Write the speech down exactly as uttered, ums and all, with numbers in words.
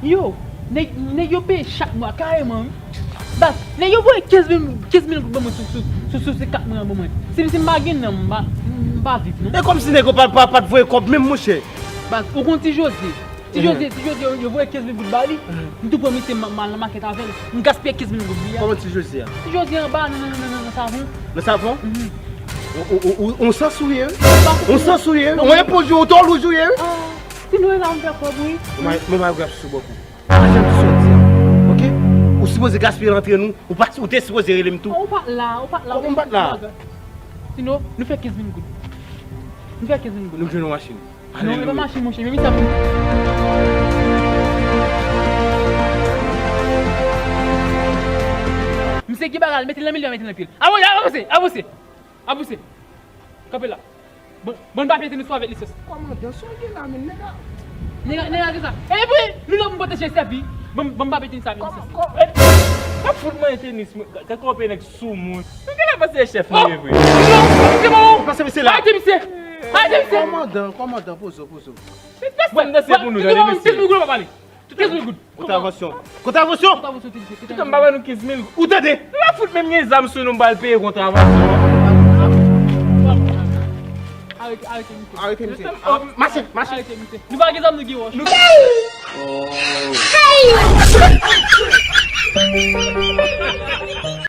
Yo, nèg, nèg yo peye chak mwa kareman, wi. Baz, nèg yo voye kenz mil, kenz mil goud ban mwen sou, sou, sou, sou, sou kat mwen an ban mwen. Si, si m pa gen nan, m pa, m pa viv, non. E kòmsi nèg yo pa, pa, pa t voye kòb menm, monchè. Baz, ou konn Ti Jozye? Ti Jozye, Ti Jozye, yo, yo voye kenz mil goud ba li. M tou pran misye, m, m al nan makèt avè l. M gaspiye kenz mil goud li a. Kòman Ti Jozye a? Ti Jozye anba, nan, nan, nan, nan, nan savon. Nan savon? Mhm. Ou, ou, ou, ou, ou sans ou ye, wi. Ou sans ou ye, wi. Ou enpoj ou tòl ou ye, wi. Ah, si nou la, m fè kòb, wi. Mwen, mwen, mwen, grap sou bòk ou. Ajan di sòti an. Oke? Ou sipoze gaspiye l antre nou. Ou pa, ou te sipoze rele m tou. Ou pa t la, ou pa t la. Kòman m pa t la? Sinon, nou fè kenz mil goud. Nou fè kenz mil goud. Nou jwenn yon machin. Non, e pa machin, monchè, men misye ap vin. Misye gen bagay, mete l nan milye, mete l nan pye l. Avanse, avanse, avanse. Avanse. Kanpe la. Bon, bon, papye tenis ou avèk lisans. Kòmandan, sa w gen la, men nèg la. Nèg la, nèg la, se sa. Epi, nou la pou pote chèz sèvi. Bon, bon, papye tenis avèk lisans. Kòman, kòman? E, w ap fout mwen tenis, mwen. Gad kòman nèg sou moun. Men ki la panse chèf li ye vre? Non, se bon. Pase misye la. Arete misye. Arete misye. Kòmandan, kòmandan, poze w, poze w. Pèsonn danse pou nou, tande mesye. Kenz mil goud pa pale. Kenz mil goud. Kontravansyon. Kontravansyon. Kontravansyon, kenz mil goud. Pita m pa ban nou kenz mil goud. Ou tande? Nou la fout menm gen zam sou nou, m pral peye kontravansyon. Arete, arete misye. Arete misye. Mache, mache. Arete misye. Nou pa gen zam, nou gen wòch.